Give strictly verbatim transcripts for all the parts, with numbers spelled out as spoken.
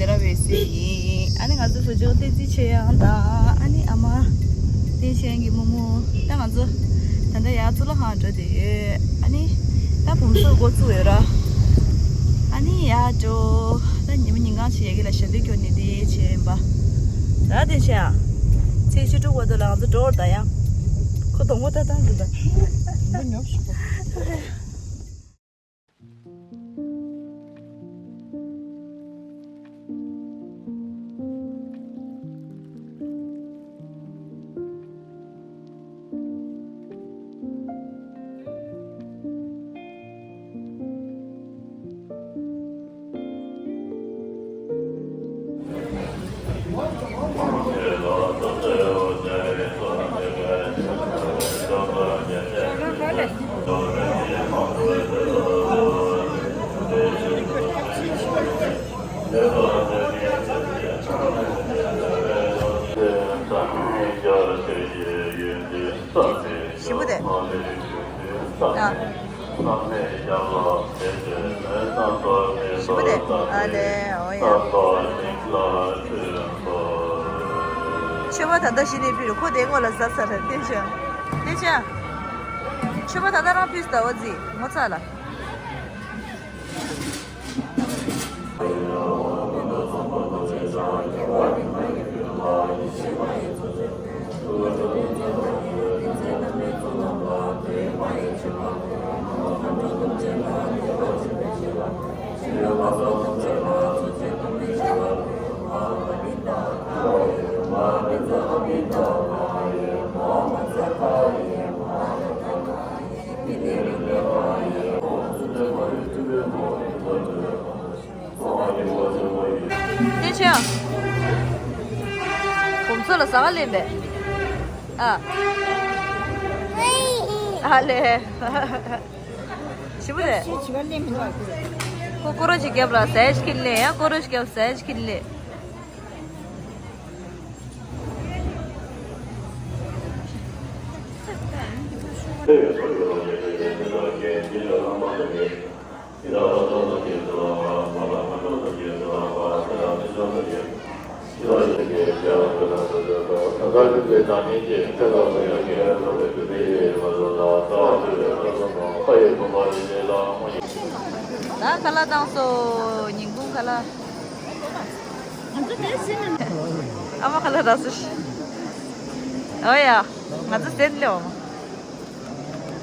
ར་བའི་སྲས་ཡིན། ཨ་ནི་ང་ཚོ་བུ་ཆུང་བསྟན་འཛིན་ཆོས་དབྱངས་དང་། ཨ་ནི་ཨ་མ་བསྟན་ཆོས་དབྱངས་ཀྱི་རྨོ་མོ། ད་ང་ཚོ་ད་ལྟ་ཡར་གཙུག་ལག་ཁང་འགྲོ་བསྡད་ཡོད། ཨ་ནི་ད་བུམ་སོ་འགོ་བཙུགས་ཡོད་ར། ཨ་ནི་ཡར་འགྲོ། ད་ཉི་མ་ཉིན་གང་ཆེ་ཡ་གི་ལ་ཞབས་བྲོ་སྐྱོར་ནས་བསྡད་བྱས་ཡིན་པ། ད་བསྟན་ཆོས་དབྱངས། ཚེས་བཅུ་དྲུག་བར་དུ་ལ་ང་ཚོ་འགྲོ་བར་ད་ཡ། ཁོ་གདོང་པ་ལྟ་སྟངས་འདི་ད། མགོ་ཉོབ་ཞིག་པ། ཞིམ་པོ་དེ། ཨ། ཞིམ་པོ་དེ། ཨ་ལེ། འོ་ཡ། མཆོད་པ་ད་ལྟ་གཞི་ནས་ཕུལ། ཁོ་དེ་སྔོན་ལ་ཟ་ཚར་རེད། བསྟན་ཆོས། བསྟན་ཆོས། མཆོད་པ་ད་ལྟ་རང་ཕུལ་ཟླ་བ་རྫི་ངོ་ཚ་ལ། བསྟན་ཆོས། གོམས་ཚོད་ལ་ཟ་བ་ལེན་པས། ཨ། ཨ་ལེ། ཞིམ་པོ་རེད། ཁོ་སྐོར་ར་ཅིག་བརྒྱབ་ལ་ཟས་ཅིག་ཁྱེར་ལེ། ཡང་སྐོར་ར་ཅིག་བརྒྱབ་ཟས་ཅིག་ཁྱེར་ལེ། ད་ཁ་ལག་བཏང་སོང་། ཉིན་གུང་ཁ་ལག་ཨ་མ་ཁ་ལག་རག་སོང་། ཨོ་ཡ། ང་ཚོ་ཟས་སླེབས་འོང་།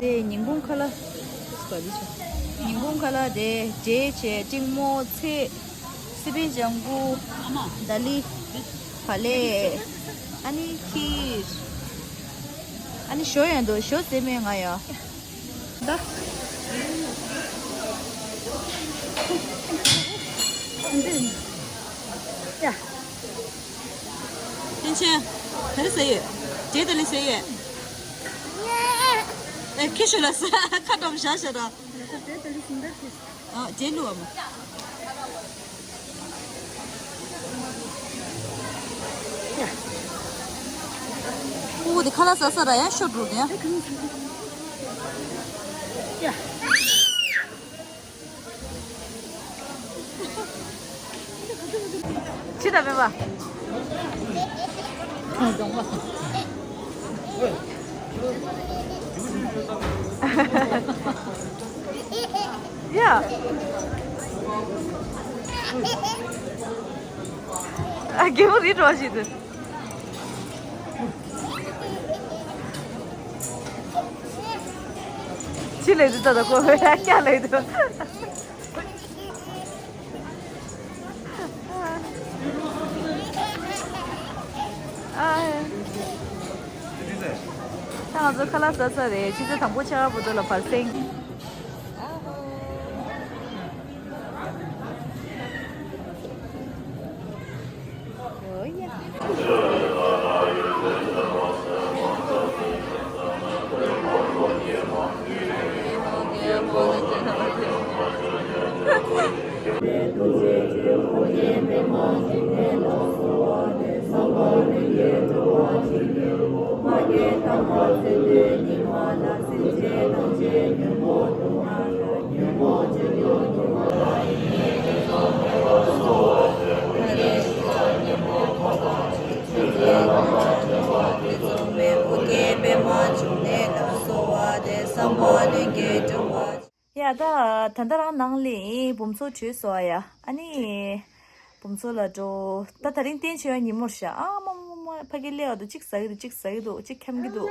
དེ་ཉིན་གུང་ཁ་ལག་ཉིན་གུང་ཁ་ལག་དེ་འབྲས་བྱས། ཀྲིང་མོ། ཚེ། སི་པན། ལྗང་གུ། ཨ་མ། དཱ་ལི། བག་ལེབ། ཨ་ནི་ཁིར། ཨ་ནི་ཞོ་ཡང་འདུག་ཞོ་ཟས་མེད་ང་ཡ། ད། ཡ། བསྟན་ཆོས། ག་རེ་ཟ་ཡོད། འབྲས་དང་ལི་ཟ་ཡོད། ཨེ། ཁྱི་ཤོད་ལ་ཟ། ཁ་འགྲོམ་བཞག་བཞག་ར། ཨ། འབྲས་བླུགས་བ་མོ། ཨུ་དེ་ཁ་ལག་ཟ་ས་ར་ཡ་ཤོར་འགྲོ་ནས། ཕྱི་ལ་མེད་པ། ཡ། ཨ། རྒན་མོ་རི་འགྲོ་བ་ཞིག་འདུག་ཕྱི་ལས་འདི་ལྟ་དང་ཁོ་བས་སྐྱ་ལས་འདུག་ཨ། ད་ང་ཚོ་ཁ་ལག་ཟ་ཚར་རེད། ཆུ་ཚོད་དང་པོ་ཆར་པ་བུ་དོ་ལ་བར་སེང་། ཡ་ད་ད་ལྟ་རང་ནང་ལ་བུམ་ཚོ་བྲོས་སོང་ཨ་ཡ། ཨ་ནི་བུམ་ཚོ་ལ་འགྲོ། ད་དེ་རིང་བསྟན་ཆོས་ཉིན་མོར་ཤག་ཨ་མ་མ་མ་ཕ་གི་སླེབས་འདུག་གཅིག་ཟ་གི་འདུག་གཅིག་ཟ་གི་འདུག་གཅིག་འཁྱམ་གི་འདུག་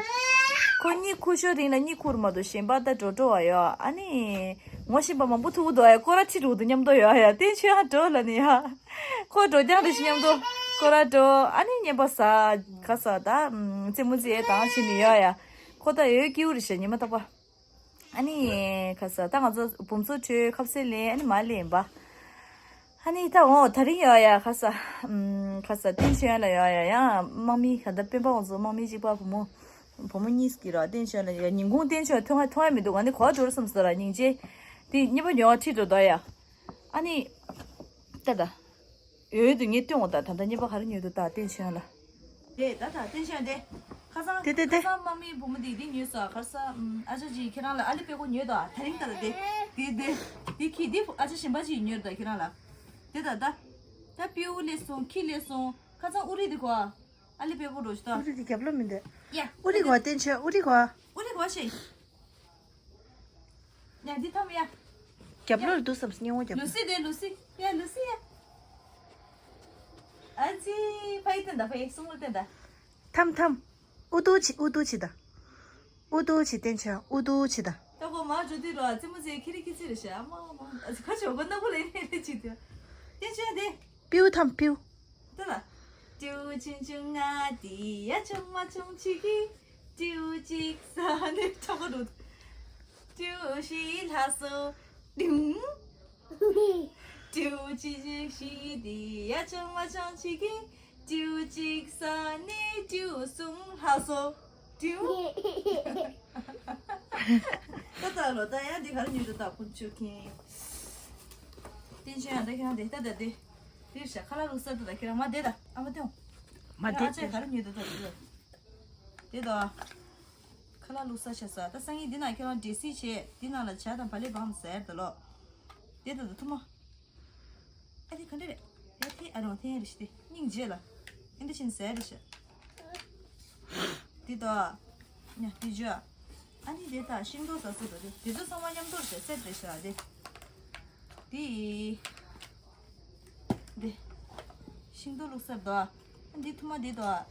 ཁོ་གཉིད་ཁུག་ཤོར་རིང་ལ་གཉིད་ཁུག་མ་འདུག་གཞན་པ་ད་འགྲོ་འགྲོ་བ་ཡོད། ཨ་ནི་ངོ་ཤེས་པ་མང་པོ་ཐུག་འདུག་ཨ་ཡ། སྐོར་ར་ཁྲིད་འགྲོ་འདུག་མཉམ་དུ་ཡོད་ཨ་ཡ། བསྟན་ཆོས་ཡང་འགྲོ་ལ་ནི་ཡ། ཁོ་འགྲོ་རྐྱང་རེད་ཤག་མཉམ་དུ་སྐོར་ར་འགྲོ། ཨ་ནི་བརྙན་པར་ཟ་ག་ཟ་ད་རྩེད་མོ་རྩེ་དང་བྱས་ནི་ཡོད་ཨ་ཡ། ཁོ་ད་ཡོད་སྐྱིད་པོ་རེད་ཤག་ཉི་མ་རྟག་པར། ཨ་ནི་ཁ་ས་ད་ང་ཚོ་བུམ་ཚོ་ཁྲོད་ཁ་ཟས་ལེན། ཨ་ནི་མ་ལེན་པ། ཨ་ནི་ད་འོ་དེ་རིང་ཡོད་ཡ་ཁ་ས། ཨམ་ཁ་ས་བསྟན་ཆོས་ལ་ཡོད་ཡ། ཡང་དམག་མི་ག་ད་སྤེན་པ་ང་ཚོ་དམག་མི་གཅིག་པ་བུ་མོ། བུ་མོ་གཉིས་ཀྱི་ར་བསྟན་ཆོས་ལ་ཡོད། ཉིན་གུང་བསྟན་ཆོས་མཐོང་ཡ་མཐོང་ཡ་མི་འདུག་ཨ་ནི་གོ་བ་འགྲོ་ར་བསམ་སོང་ར་སྙིང་རྗེ། དེ་གཉིས་པ་ཉོ་བ་ཁྲིད་འགྲོ་འདུག་ཡ། ཨ་ནི། ད་ད། ཡོད་དུ་ངས་སྟོན་འོ་ད་ད་ལྟ་གཉིས་པ་ག་རེ་ཉོས་འདུག་ད་བསྟན་ཆོས་ལ། དེ་ད་ད་བསྟན་ཆོས་དེ། ཁ་སང་དེ་དེ་དེ། ཁ་སང་དམག་མིའི་བུ་མོ་དེ་དེ་ཉོས་སོ་ཁ་ས། ཨ་ཅག་ཅིག་ཁྱེད་རང་ལ་ཨ་ལི་པད་ཀོ་ཉོས་དོ་དེ་རིང་ད་ད་དེ། དེ་དེ། དེ་ཁྱི་དེ་ཨ་ཅག་གཞན་པ་ཅིག་ཉོས་དོ་ཁྱེད་རང་ལ། དེ་ད་ད། ད་པིའུ་ལས་སོང་ཁྱི་ལས་སོང་ཁ་སང་ཨུ་རི་དེ་གོ། ཨ་ལི་པད་ཀོ་འགྲོ་ཤི་ད། ཨུ་རི་དེ་རྒྱབ་ལོ་མི་འདུག་ཡ། ཨུ་རི་གོ་བསྟན་ཆོས་ཨུ་རི་གོ། ཨུ་རི་གོ་ཤི། ཡ་འདི་ཐམ་ཡ། རྒྱབ་ལོར་འདུག་བསམ་སྙིང་བོ་རྒྱབ། ལུ་སི་དེ་ལུ་སི། ཡ་ལུ་སི་ཡ། ཨ་ཙི་ཕ་ཡི་བསྟན་ད་ཕ་ཡི་སུང་ལ་བསྟན་ད། ཐམ་ཐམ། ཨུ་ཏུ་ཆི་ཨུ་ཏུ་ཆི་ད། ཨུ་ཏུ་ཆི་བསྟན་ཆོས་ཨུ་ཏུ་ཆི་ད། ད་གོ་མ་འགྲོ་དུས་རོ་ཙི་མོ་ཙི་ཁི་རི་ཁི་ཙི་རེ་ཤ་མ་མ་ཨ་ཙི་ཁ་ཆོ་གོ་ན་གོ་ལེ་ནེ་ལེ་ཅི་དེ། བསྟན་ཆོས་དེ། པིའུ་ཐམ་པིའུ། ད་ལ། ཏིའུ་ཆུང་ཆུང་ང་དེ་ཡ་ཆུང་མ་ཆུང་ཆི་གི། ཏིའུ་གཅིག་ས་ནས་ཁྲོ་གོ་འདུག་ཏིའུ་ཤི་ལྷ་སོ། ཏིའུ། ཏིའུ་གཅིག་ཤི་དེ་ཡ་ཆུང་མ་ཆུང་ཆི་གི། ཏིའུ་གཅིག་ས་ནས་ཏིའུ་གསུམ་ལྷ་སོ། ཏིའུ། ད་ད་ལོ་ད་ཡང་འདི་ག་རེ་ཉོས་འདུག་ད་ཕུན་ཆོས་ཁེངས། བསྟན་ཆོས་ཡང་ད་ཁྱེད་རང་དེ་ལྟ་ད་དེ། དེར་བཞག་ཁ་ལག་བླུགས་ས་དེ་ད་ཁྱེད་རང་མ་བསྡད་ད་ཨ་མ་སྟོན། མ་ཨ་བསྡད་ཅག་ག་རེ་ཉོས་འདུག་ད་དེ་དེ་ད། ཁ་ལག་བླུགས་ས་བྱས་ས་ད་སང་ཉིན་འདི་ན་ཁྱེད་རང་འབྲས་སིལ་བྱས་འདི་ནང་ལ་ཇ་དང་བག་ལེབ་སྦངས་ཟེར་ད་ལོ། དེ་ད་ད་ཐུབ་མ། ཨ་དེ་ག་འདྲ་རེད། ཨ་དེ་ཨ་རོ་དེ་རེད་ཤི་དེ་སྙིང་རྗེ་ལ། ཨེ་འདྲ་ཕྱིན་ཟེར་རེད་ཤི། དེ་ད། ཉ་དེ་ཇོ། ཨ་ནི་དེ་ད་ཤིང་ཏོག་ཟ་ས་དོ་དེ་དེ་ཚོ་ཚང་མ་མཉམ་དུ་ཟེར་སེ་རེད་ཤི་ཨ་དེ། དེ། དེ། ཤིང་ཏོག་བླུགས་ས་དོ། ཨ་འདི་ཐུ་མ་དེ་དོ། ཨེ་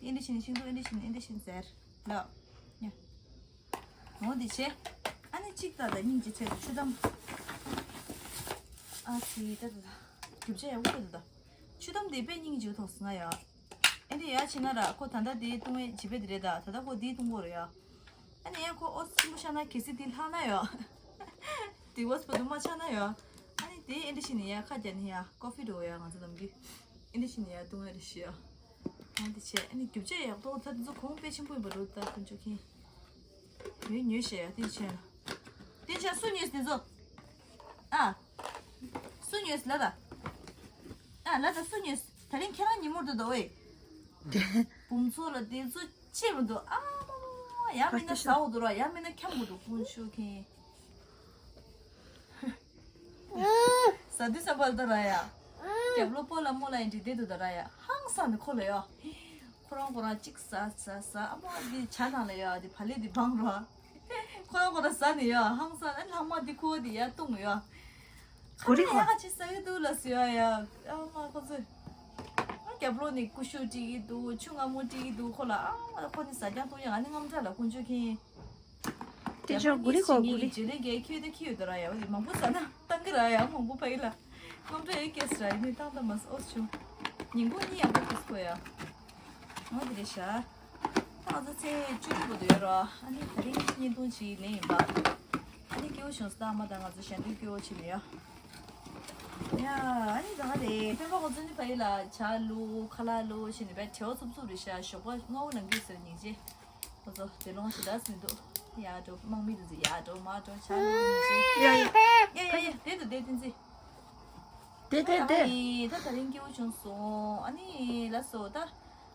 འདྲ་ཕྱིན་ཤིང་ཏོག་ཨེ་འདྲ་ཕྱིན་ཨེ་འདྲ་ཕྱིན་ཟེར། ལ། ཉ། འོ་འདི་བྱས། ཨ་ནི་གཅིག་ད་ད་སྙིང་རྗེ་ཚད་དུ་ཆུ་དམ། ཨ་ཙི་ད་ད་ད། རྒྱུ་ཆ་ཡག་པོ་རེད་ད། ཆུ་དམ་དེ་དཔེ་སྙིང་རྗེ་ཐོག་སོང་ན་ཡ། ཨེ་འདི་ཡ་ཕྱིན་ན་ར་ཁོ་ད་ད་དེ་བཏུང་བའི་བྱིས་པ་དེ་རེད་ད་ད་ད་ཁོ་དེ་བཏུང་གོ་རེད་ཡ། ཨ་ནི་ཡ་ཁོ་ཨོ་ཆེན་པོ་ཤ་ན་གལ་སྲིད་དེ་ལྷག་ན་ཡ། དེ་ཨོ་སི་པ་དུ་མ་ཆགས་ན་ཡ། ཨ་ནི་དེ་ཨེ་འདི་ཕྱིན་ནི་ཡ་ཁ་རྒྱ་ནི་ཡ་ཀོ་ཧྥི་འགྲོ་ཡ་ང་ཚོ་ནམ་གི། ཨེ་འདི་ཕྱིན་ནི་ཡ་བཏུང་བའི་རེ་ཞིག་ཡ། ཨ་འདི་བྱས་ཨ་ནི་རྒྱུ་ཆ་ཡག་ཐོག་ད་དེ་ཚོ་གོང་དཔེ་ཆེན་པོ་ཡིན་པ་འགྲོ་ད་ཁོ་ཆོ་ཁྱེད། ཡོད་ཉོས་ཤེས་ཡ་དེ་བྱས་ལ། དེ་བྱས་སུ་ཉོས་དེ་ཚོ། ཨ། སུ་ཉོས་ལ་ད། ཨ་ལ་ད་སུ་ཉོས། ད་རིང་ཁྱེད་རང་ཉིན་མོར་དུ་འདུག་ཨེ། བུམ་ཚོ་ལ་དེ་ཚོ་ཅེས་མི་འདུག་ཨ་མ་མ་མ་ཡ་མིན་ན་ཟ་འོ་འདུག་ར་ཡ་མིན་ན་འཁྱམ་དགོས་འདུག་ཁོང་ཆོ་ཁྱེད། ཟ་དུས་ཙམ་པ་ལ་ད་ར་ཡ། རྒྱབ་ལོ་སྤོ་ལ་རྨོ་ལ་ཡིན་འདྲི་བསྡད་འདུག་ད་ར་ཡ་ཧང་སང་ནས་ཁོ་ལ་ཡ། ཁོ་རང་ཁོ་རང་གཅིག་ཟ་ཟ་ཟ་ཨ་མ་འདི་ཇ་ནང་ལ་ཡ་འདི་བག་ལེབ་འདི་སྦངས་རོགས། ཁོ་རང་ཁོ་རང་ཟ་ནས་ཡ་ཧང་སང་ཨ་ལྷག་མ་འདི་ཁོ་འདི་ཡ་བཏུང་ཡ། གོ་རི་ཁོ། ཁ་ཁ་ཅིག་ཟ་གི་འདུག་ལ་ཟེར་ཡ་ཡ་ཨ་མ་ཁོ་ཚོས། ཨ་རྒྱབ་ལོགས་ནས་ཀུ་ཤུ་སྤྲད་ཀྱི་འདུག་ཆུ་མངར་མོ་སྤྲད་ཀྱི་འདུག་ཁོ་ལ་ཨ་ཁོ་ནི་ཟ་རྐྱང་གཏོང་ཡ་ང་ནི་དངངས་སྐྲག་ལ་ཁོང་ཆོས་ཁེངས། དེ་ཆོ་གུ་རི་གོ་གུ་རི། བརྗེ་ལེན་གྱི་ཁྱོད་དེ་ཁྱོད་དེ་ར་ཡ་འོ་དེ་མང་པོ་ཟ་ན་བཏང་གི་ར་ཡ་མང་པོ་ཕ་གི་ལ། དངངས་སྐྲག་ཡོད་སྐད་ཟེར་ར་ཡིན་ནི་བཏང་ད་མ་ཟ་ཨོ་བྱུང་། ཉིན་གུང་གཉིད་ཡག་པོ་ཁུག་སོ་ཡ། འོ་དེ་རེད་ཤག་ད་ང་ཚོ་ཚེས་བཅུ་དྲུག་གི་དུ་ཡོད་ར་ཨ་ནི་ད་རིང་བརྙན་ཐུང་ཅིག་ལེན་ཡིན་པ། ཨ་ནི་སྐྱིད་པོ་བྱུང་སོང་ད་ཨ་མ་དང་ང་ཚོ་ཞལ་འདོན་སྐྱིད་པོ་བྱས་ནས་ཡ། ཡ་ཨ་ནི་ད་ག་རེད་སྤེན་པ་ཁོ་ཚོ་ནི་ཕ་གི་ལ་ཇ་བླུགས་ཁ་ལག་བླུགས་བྱས་ནས་བས་བྲེལ་བ་འཚུབ་འཚུབ་རེད་ཤག་ཞོགས་པ་སྔ་པོ་ལངས་རྒྱུ་ཟེར་སྙིང་རྗེ། ཁོ་ཚོ་དེ་ལོང་ཞེ་དྲག་ཟིན་འདུག་ཡ་འགྲོ་དམག་མི་དེ་ཚོ་ཡ་འགྲོ་མ་འགྲོ་ཇ་བླུགས་སྙིང་རྗེ། ཡ་ཡ་ཡ་ཡ་ཡ་དེ་དུ་དེ་བསྟན་འཛིན། དེ་དེ་དེ། ད་ད་རིང་སྐྱིད་པོ་བྱུང་སོང་ཨ་ནི་ལ་སོ་ད།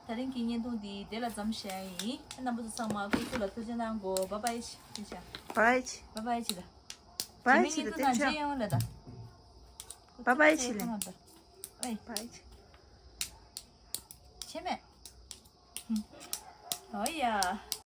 ད་རིང་གི་བརྙན་ཐུང་འདི་དེ་ལ་མཚམས་བཞག་ཡིན། རྣམ་པ་ཚོ་ཚང་མ་སྐུ་གཟུགས་ལ་ཐུགས་རྗེ་གནང་གོ་བ་བའི་ཆི། བའི་ཆི། བ་བའི་ཆི་ལ། བའི་ཆི་ལ་བརྙན་ཐུང་ནང་མཇལ་ཡོང་ལ་ད། བ་བའི་ཆི་ལ། ཨེ། བའི་ཆི། བྱས་མེད། ཨོ་ཡ།